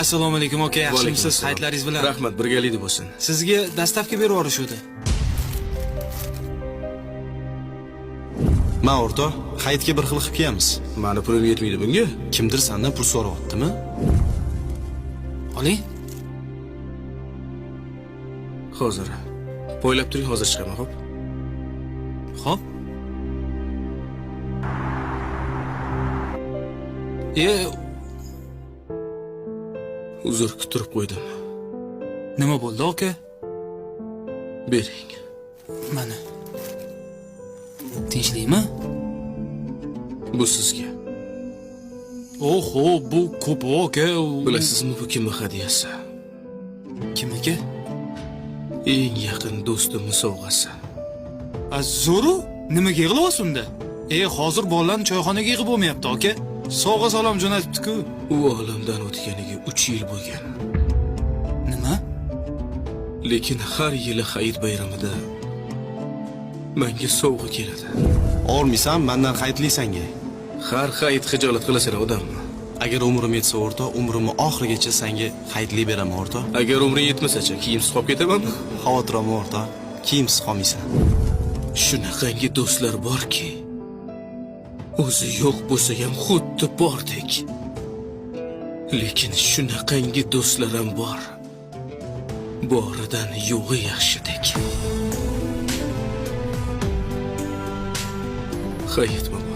Assalomu alaykum aka, yaxshimisiz? Hayitlaringiz bilan. Rahmat, birgalikda bo'lsin. Sizga dastavka berib yuborishuvdi. Ma o'rtoq, hayitga bir xil qilib kiyamiz. Mani pulim yetmaydi bunga. Kimdir sandan pul so'rayaptimi? Oling. Hozir. Poylab turing, hozir chiqaman, xo'p? Xo'p. E, Uzr, kuttirib qo'ydim. nima bo'ldi aka? Bering. Mana. Tinchlikmi? Bu sizga. Oho, bu ko'p aka. Bilasizmi, bu kimning hadiyasi? Kimniki? Eng yaqin do'stimning sovg'asi. A, zo'ru, nimaga yig'layapsiz unda? E, hozir bolalarni choyxonaga yig'ib bo'lmayapti aka. Sovg'a salom jo'natibdi-ku. U olamdan o'tganiga 3 yil bo'lgan. Nima? Lekin har yili hayit bayramida menga sovg'a keladi. Og'rimaysan, mendan hayitli sanga. Har hayit xijolat qilasan odamni. Agar umrim yetsa o'rtoq, umrimni oxirigacha senga hayitli beraman o'rtoq. Agar umring yetmasa-chi, kiyimsiz qolib ketamanmi? Xavotir olma o'rtoq, kiyimsiz qolmaysan. Shunaqangi do'stlar borki, o'zi yo'q bo'lsa ham xuddi bordek. Lekin shunaqangi do'stlar ham bor. Boridan yo'g'i yaxshidek. Hayit muborak.